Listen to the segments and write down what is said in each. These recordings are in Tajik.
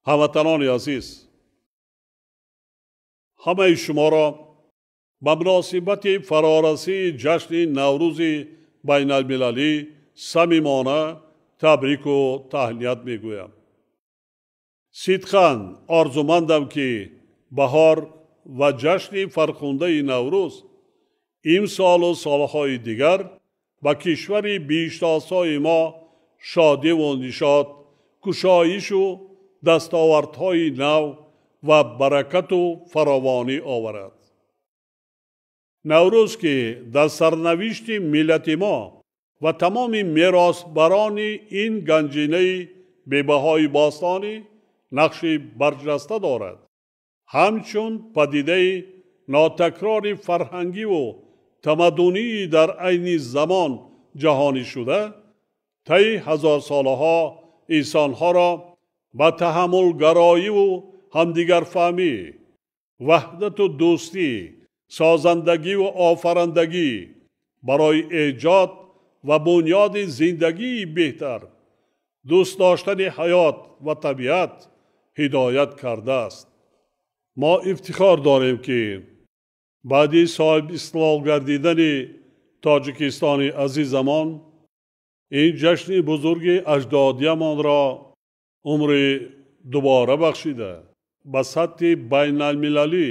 Ҳамватанони азиз, ҳамаи шуморо ба муносибати фарорасии ҷашни Наврӯзи байналмилалӣ самимона табрику таҳният мегӯям. Сидқан орзумандам, ки баҳор ва ҷашни фархундаи Наврӯз имсолу солҳои дигар ба кишвари биҳиштосои мо шодиву нишот, кушоишу дастовардҳои нав ва баракату фаровонӣ оварад. Наврӯз, ки дар сарнавишти миллати мо ва тамоми меросбарони ин ганҷинаи бебаҳои бостонӣ нақши барҷаста дорад, ҳамчун падидаи нотакрори фарҳангиву тамаддунии дар айни замон ҷаҳонӣ шуда, таи ҳазорсолаҳо инсонҳоро ба таҳаммулгароиву ҳамдигарфаҳмӣ, ваҳдату дӯстӣ, созандагиву офарандагӣ барои эҷод ва бунёди зиндагии беҳтар, дӯст доштани ҳаёт ва табиат ҳидоят кардааст. Мо ифтихор дорем, ки баъди соҳибистиқлол гардидани Тоҷикистони азизамон ин ҷашни бузурги аҷдодиямонро умри дубора бахшида, ба сатҳи байналмилалӣ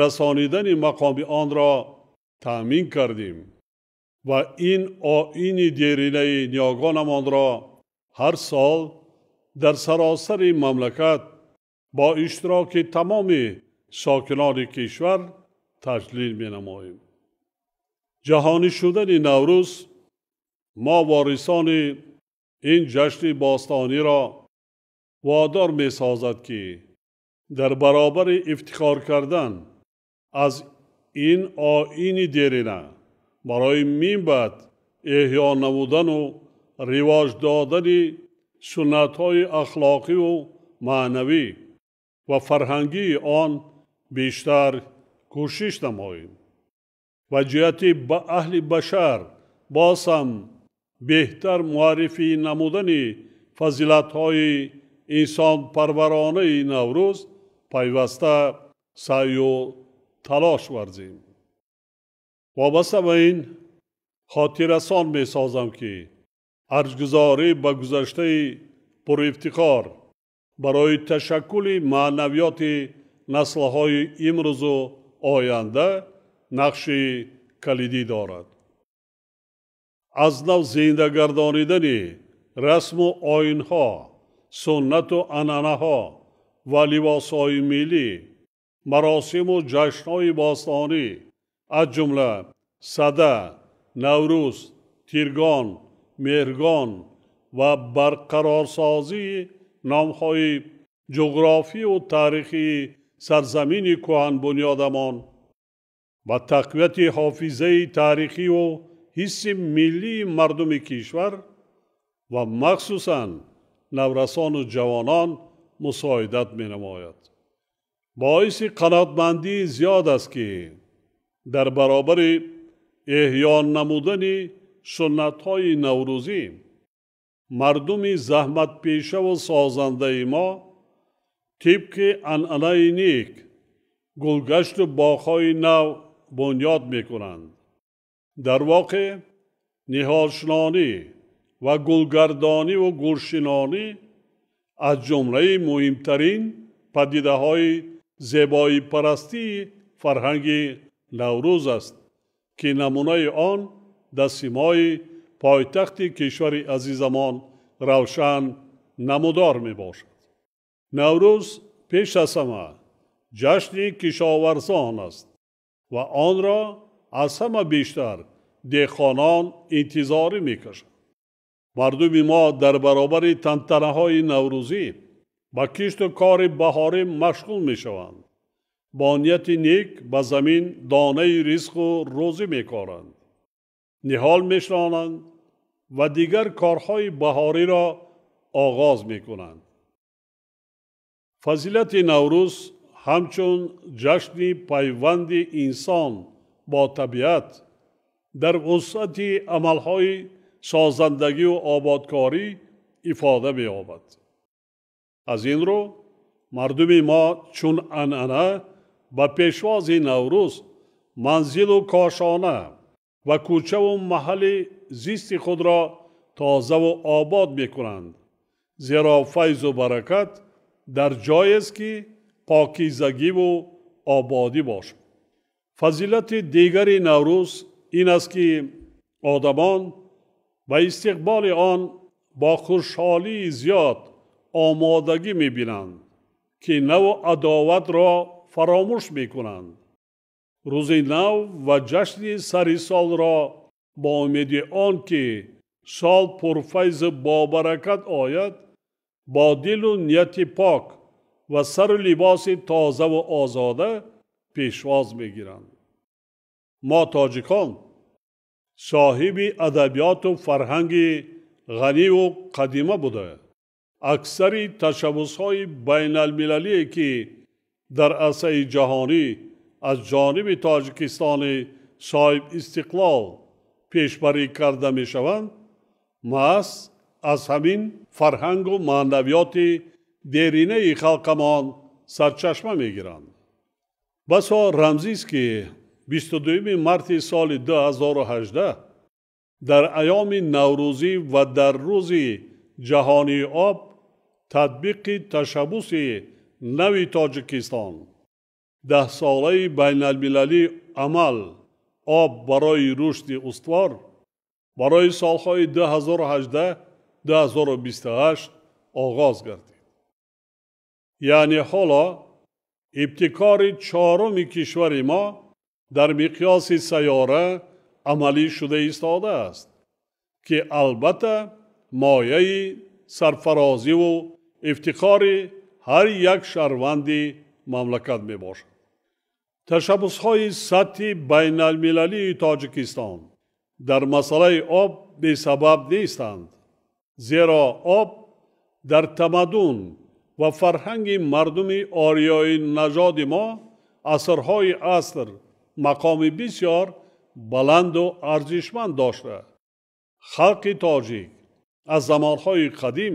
расонидани мақоми онро таъмин кардем ва ин оини деринаи ниёгонамонро ҳар сол дар саросари мамлакат бо иштироки тамоми сокинони кишвар таҷлил менамоем. Ҷаҳонӣ шудани Наврӯз мо ворисони ин ҷашни бостониро водор месозад, ки дар баробари ифтихор кардан аз ин оини дерина барои минбаъд эҳё намудану ривоҷ додани суннатҳои ахлоқиву маънавӣ ва фарҳангии он бештар кӯшиш намоем ва ҷиҳати ба аҳли башар боз ҳам беҳтар муаррифӣ намудани фазилатҳои инсонпарваронаи Наврӯз пайваста саъю талош варзем. Вобаста ба ин хотиррасон месозам, ки арҷгузорӣ ба гузаштаи пурифтихор барои ташаккули маънавиёти наслҳои имрӯзу оянда нақши калидӣ дорад. Аз нав зинда гардонидани расму оинҳо, суннату анъанаҳо ва либосҳои миллӣ, маросиму ҷашнҳои бостонӣ, аз ҷумла Сада, Наврӯз, Тиргон, Меҳргон ва барқарорсозии номҳои ҷуғрофию таърихии сарзамини кӯҳанбунёдамон ба тақвияти ҳофизаи таърихиву ҳисси миллии мардуми кишвар ва махсусан наврасону ҷавонон мусоидат менамояд. Боиси қаноатмандии зиёд аст, ки дар баробари эҳё намудани суннатҳои наврӯзӣ мардуми заҳматпешаву созандаи мо тибқи анъанаи нек гулгашту боғҳои нав бунёд мекунанд. Дар воқеъ ниҳолшинонӣ ва гулгардониву гулшинонӣ аз ҷумлаи муҳимтарин падидаҳои зебоипарастии фарҳанги Наврӯз аст, ки намунаи он дар симои пойтахти кишвари азизамон равшан намудор мебошад. Наврӯз пеш аз ҳама ҷашни кишоварзон аст ва онро аз ҳама бештар деҳқонон интизорӣ мекашанд. Мардуми мо дар баробари тантанаҳои наврӯзӣ ба кишту кори баҳорӣ машғул мешаванд, бо нияти нек ба замин донаи ризқу рӯзӣ мекоранд, ниҳол мешинонанд ва дигар корҳои баҳориро оғоз мекунанд. Фазилати Наврӯз ҳамчун ҷашни пайванди инсон бо табиат дар вусъати амалҳои созандагию ободкорӣ ифода меёбад. Аз ин рӯ Мардуми мо чун анъана ба пешвози Наврӯз манзилу кошона ва кӯчаву маҳалли зисти худро тозаву обод мекунанд, зеро файзу баракат дар ҷоест, ки покизагиву ободӣ бошад. Фазилати дигари Наврӯз ин аст, ки одамон ба истиқболи он бо хушҳолии зиёд омодагӣ мебинанд, ки наву адоватро фаромӯш мекунанд. Рӯзи нав ва ҷашни сари солро бо умеди он, ки сол пурфайзу бобаракат ояд, бо дилу нияти пок ва сару либоси тозаву озода пешвоз мегиранд. Мо тоҷикон соҳиби адабиёту фарҳанги ғаниву қадима буда, аксари ташаббусҳои байналмилалие, ки дар арсаи ҷаҳонӣ аз ҷониби Тоҷикистони соҳибистиқлол пешбарӣ карда мешаванд, маҳз аз ҳамин фарҳангу маънавиёти деринаи халқамон сарчашма мегиранд. Басо рамзист, ки 22 марти соли 2018 дар айёми наврӯзӣ ва дар рӯзи ҷаҳонии об татбиқи ташаббуси нави Тоҷикистон, 10-солаи байналмилалии амал «Об барои рушди устувор» барои солҳои 2018-2028 оғоз гардид. Яъне ҳоло ибтикори чоруми кишвари мо дар миқёси сайёра амалӣ шуда истодааст, ки албатта мояи сарфарозиву ифтихори ҳар як шаҳрванди мамлакат мебошад. Ташаббусҳои сатҳи байналмилалии Тоҷикистон дар масъалаи об бесабаб нестанд, зеро об дар тамаддун ва фарҳанги мардуми ориёи нажоди мо асрҳои аср мақоми бисёр баланду арзишманд дошта, халқи тоҷик аз замонҳои қадим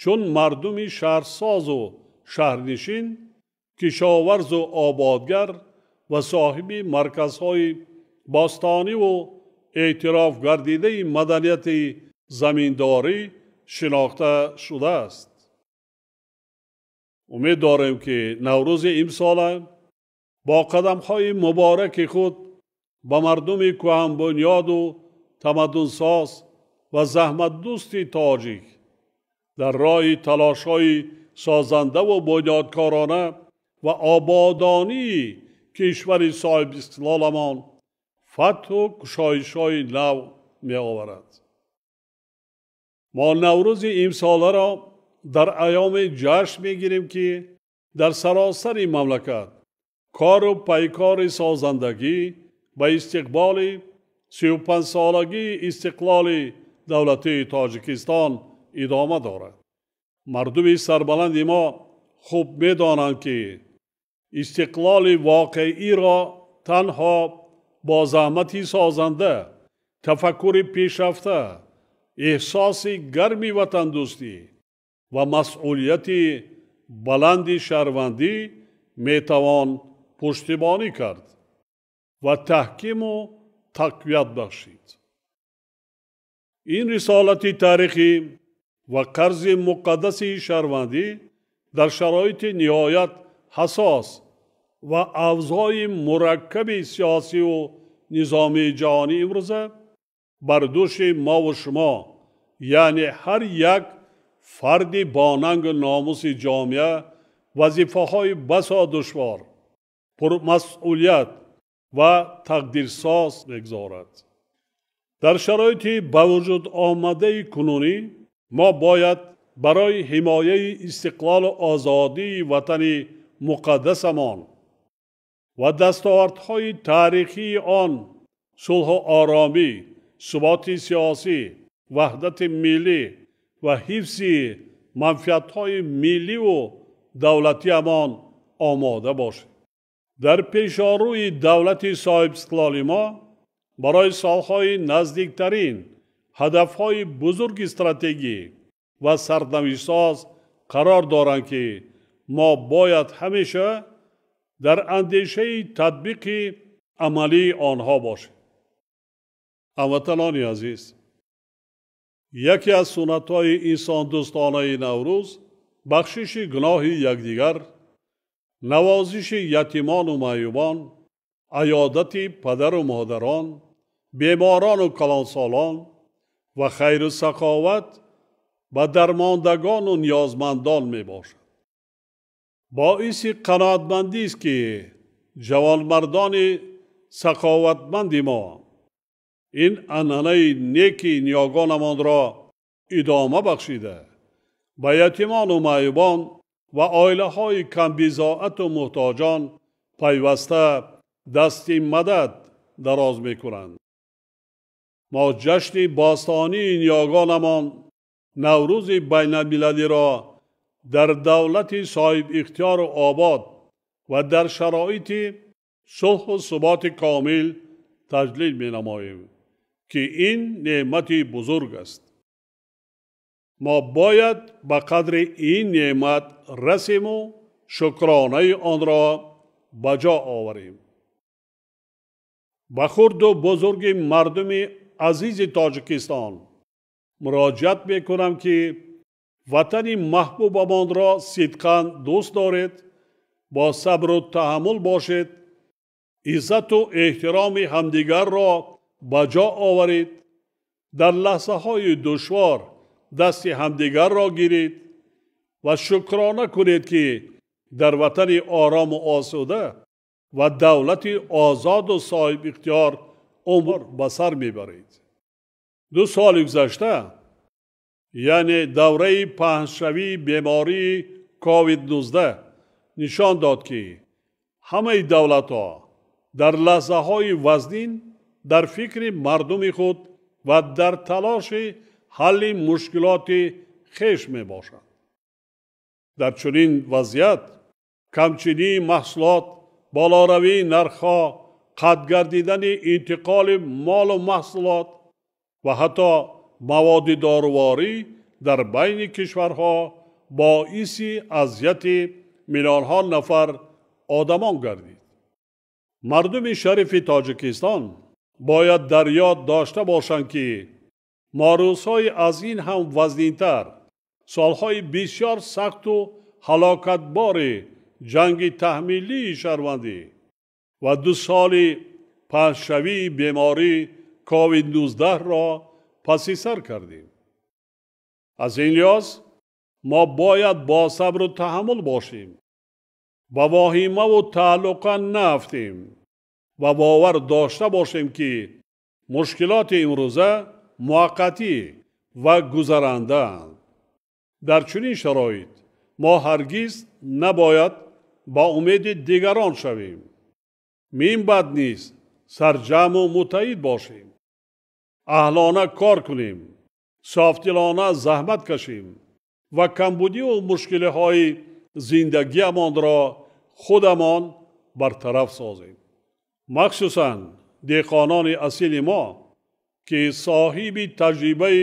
чун мардуми шаҳрсозу шаҳрнишин, кишоварзу ободгар ва соҳиби марказҳои бостониву эътироф гардидаи маданияти заминдорӣ шинохта шудааст. Умед дорем, ки Наврӯзи имсола бо қадамҳои мубораки худ ба мардуми кӯҳанбунёду тамаддунсоз ва заҳматдӯсти тоҷик дар роҳи талошҳои созандаву бунёдкорона ва ободонии кишвари соҳибистиқлоламон фатҳу кушоишҳои нав меоварад. Мо Наврӯзи имсоларо дар айёми ҷашн мегирем, ки дар саросари мамлакат кору пайкори созандагӣ ба истиқболи 35-солагии истиқлоли давлатии Тоҷикистон идома дорад. Мардуми сарбаланди мо хуб медонанд, ки истиқлоли воқеиро танҳо бо заҳмати созанда, тафаккури пешрафта, эҳсоси гарми ватандӯстӣ ва масъулияти баланди шаҳрвандӣ метавон пуштибонӣ кард ва таҳкиму тақвият бахшид. Ин рисолати таърихӣ ва қарзи муқаддаси шаҳрвандӣ дар шароити ниҳоят ҳассос ва авзои мураккаби сиёсиву низомии ҷаҳонӣ имрӯза бар дӯши мову шумо, яъне ҳар як фарди бонангу номуси ҷомеа, вазифаҳои басо душвор, пурмасъулият ва тақдирсоз мегузорад. Дар шароити ба вуҷуд омадаи кунунӣ мо бояд барои ҳимояи истиқлолу озодии ватани муқаддасамон ва дастовардҳои таърихии он, сулҳу оромӣ, суботи сиёсӣ, ваҳдати миллӣ ва ҳифзи манфиатҳои милливу давлатиамон омода бошем. Дар пешорӯи давлати соҳибистиқлоли мо барои солҳои наздиктарин ҳадафҳои бузурги стратегӣ ва сарнавиштсоз қарор доранд, ки мо бояд ҳамеша дар андешаи татбиқи амалии онҳо бошем. Ҳамватанони азиз, яке аз суннатҳои инсондӯстонаи Наврӯз бахшиши гуноҳи якдигар, навозиши ятимону маъюбон, аёдати падару модарон, беморону калонсолон ва хайру саховат ба дармондагону ниёзмандон мебошад. Боиси қаноатмандист, ки ҷавонмардони саховатманди мо ин анъанаи неки ниёгонамонро идома бахшида, ба ятимону маъюбон ва оилаҳои камбизоату муҳтоҷон пайваста дасти мадад дароз мекунанд. Мо ҷашни бостонии ниёгонамон Наврӯзи байналмилалиро дар давлати соҳибихтиёру обод ва дар шароити сулҳу суботи комил таҷлил менамоем, ки ин неъмати бузург аст. Мо бояд ба қадри ин неъмат расиму шукронаи онро ба ҷо оварем. Ба хурду бузурги мардуми азизи Тоҷикистон муроҷиат мекунам, ки ватани маҳбубамонро сидқан дӯст доред, бо сабру таҳаммул бошед, иззату эҳтироми ҳамдигарро ба ҷо оваред, дар лаҳзаҳои душвор дасти ҳамдигарро гиред ва шукрона кунед, ки дар ватани орому осуда ва давлати озоду соҳибихтиёр умр ба сар мебаред. 2 соли гузашта, яъне давраи паҳншавии бемории COVID-19, нишон дод, ки ҳамаи давлатҳо дар лаҳзаҳои вазнин дар фикри мардуми худ ва дар талоши ҳалли мушкилоти хеш мебошанд. Дар чунин вазъият камчинии маҳсулот, болоравии нархҳо, қатъ гардидани интиқоли молу маҳсулот ва ҳатто маводи доруворӣ дар байни кишварҳо боиси азияти миллионҳо нафар одамон гардид. Мардуми шарифи Тоҷикистон бояд дар ёд дошта бошанд, ки мо рӯзҳои аз ин ҳам вазнинтар, солҳои бисёр сахту ҳалокатбори ҷанги таҳмилии шаҳрвандӣ ва 2 соли паҳншавии бемории COVID-19-ро паси сар кардем. Аз ин лиҳоз мо бояд бо сабру таҳаммул бошем, ба воҳимаву тааллуқа наафтем ва бовар дошта бошем, ки мушкилоти имрӯза муваққатӣ ва гузарандаанд. Дар чунин шароит мо ҳаргиз набояд ба умеди дигарон шавем. Мин баъд низ сарҷамъу муттаҳид бошем, аҳлона кор кунем, софдилона заҳмат кашем ва камбудиву мушкилиҳои зиндагиамонро худамон бартараф созем. Махсусан деҳқонони асили мо, ки соҳиби таҷрибаи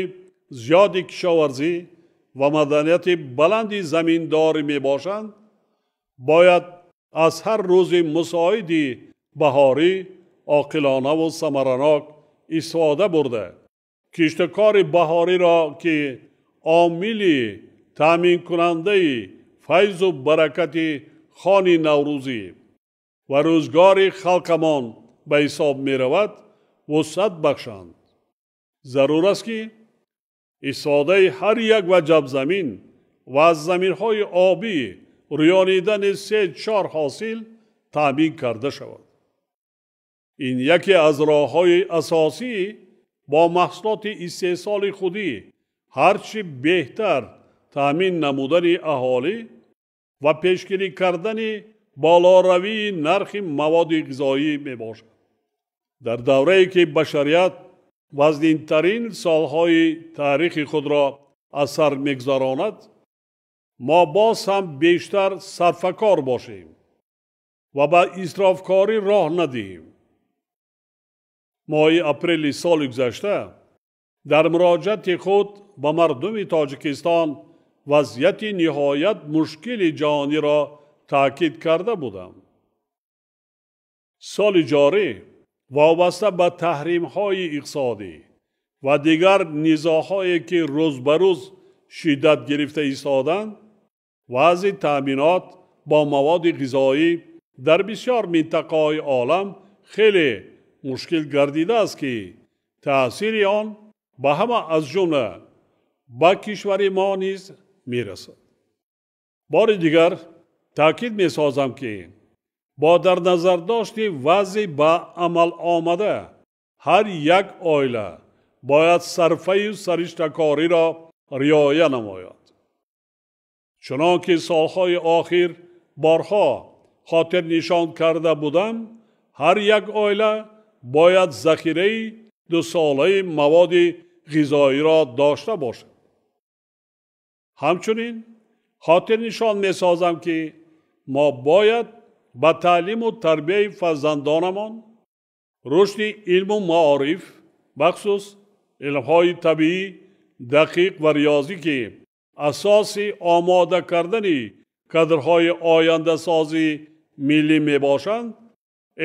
зиёди кишоварзӣ ва маданияти баланди заминдорӣ мебошанд, бояд аз ҳар рӯзи мусоиди баҳорӣ оқилонаву самаранок истифода бурда, киштукори баҳориро, ки омили таъминкунандаи файзу баракати хони наврӯзӣ ва рӯзгори халқамон ба ҳисоб меравад, вусъат бахшанд. Зарур аст, ки истифодаи ҳар як ваҷаб замин ва аз заминҳои обӣ рӯёнидани 3-4 ҳосил таъмин карда шавад. Ин яке аз роҳҳои асосӣ бо маҳсулоти истеҳсоли худӣ ҳарчи беҳтар таъмин намудани аҳолӣ ва пешгирӣ кардани болоравии нархи маводи ғизоӣ мебошад. Дар даврае ки башарият вазнинтарин солҳои таърихи худро аз сар мегузаронад, мо боз ҳам бештар сарфакор бошем ва ба исрофкорӣ роҳ надиҳем. Моҳи апрели соли гузашта дар муроҷиати худ ба мардуми Тоҷикистон вазъияти ниҳоят мушкили ҷаҳониро таъкид карда будам. Соли ҷорӣ вобаста ба таҳримҳои иқтисодӣ ва дигар низоъҳое ки рӯз ба рӯз шиддат гирифта истоданд, вазъи таъминот бо маводи ғизоӣ дар бисёр минтақаҳои олам хеле мушкил гардидааст ки таъсири он ба ҳама аз ҷумла ба кишвари мо низ мерасад. Бори дигар таъкид месозам ки бо дар назардошти вазъи ба амал омада ҳар як оила бояд сарфаю сариштакориро риоя намояд. Чунон ки солҳои охир борҳо хотирнишон карда будам, ҳар як оила бояд захираи дусолаи маводи ғизоиро дошта бошад. Ҳамчунин хотирнишон месозам ки мо бояд ба таълиму тарбияи фарзандонамон, рушди илму маориф, бахусус илмҳои табиӣ, дақиқ ва риёзӣ ки асоси омода кардани кадрҳои ояндасози миллӣ мебошанд,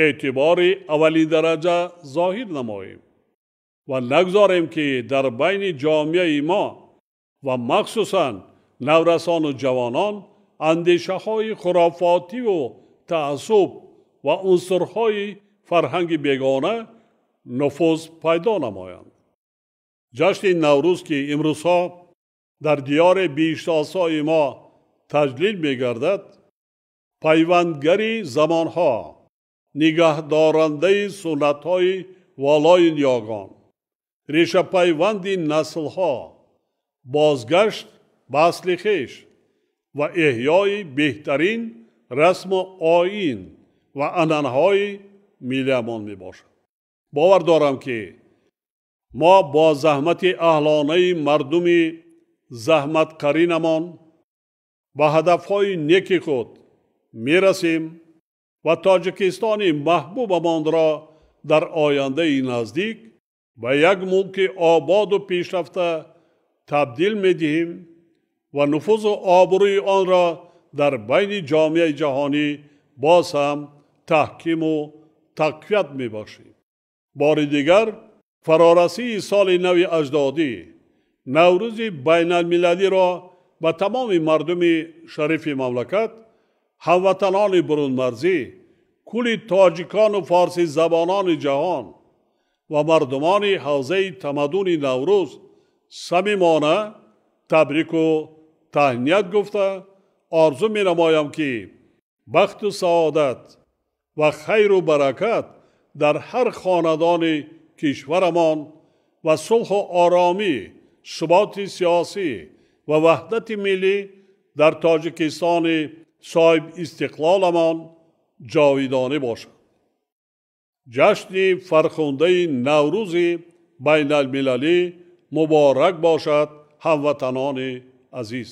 эътибори аввалиндараҷа зоҳир намоем ва нагзорем ки дар байни ҷомеаи мо ва махсусан наврасону ҷавонон андешаҳои хурофотиву таассуб ва унсурҳои фарҳанги бегона нуфуз пайдо намоянд. Ҷашни Наврӯз ки имрӯзҳо дар диёри биҳиштосои мо таҷлил мегардад, пайвандгари замонҳо, нигаҳдорандаи суннатҳои волои ниёгон, решапайванди наслҳо, бозгашт ба асли хеш ва эҳёи беҳтарин расму оин ва анъанаҳои миллиамон мебошад. Бовар дорам ки мо бо заҳмати аҳлонаи мардуми заҳматқаринамон ба ҳадафҳои неки худ мерасем ва Тоҷикистони маҳбубамонро дар ояндаи наздик ба як мулки ободу пешрафта табдил медиҳем ва нуфузу обрӯи онро дар байни ҷомеаи ҷаҳонӣ боз ҳам таҳкиму тақвият мебахшем. Бори дигар фарорасии соли нави аҷдодӣ, Наврӯзи байналмилалиро ба тамоми мардуми шарифи мамлакат, ҳамватанони бурунмарзӣ, кулли тоҷикону форсизабонони ҷаҳон ва мардумони ҳавзаи тамаддуни Наврӯз самимона табрику таҳният гуфта орзу менамоям ки бахту саодат ва хайру баракат дар ҳар хонадони кишварамон ва сулҳу оромӣ, суботи сиёсӣ ва ваҳдати миллӣ дар Тоҷикистони соҳиб истиқлоламон ҷовидонӣ бошад. Ҷашни фархундаи Наврӯзи байналмилалӣ муборак бошад, ҳамватанони азиз.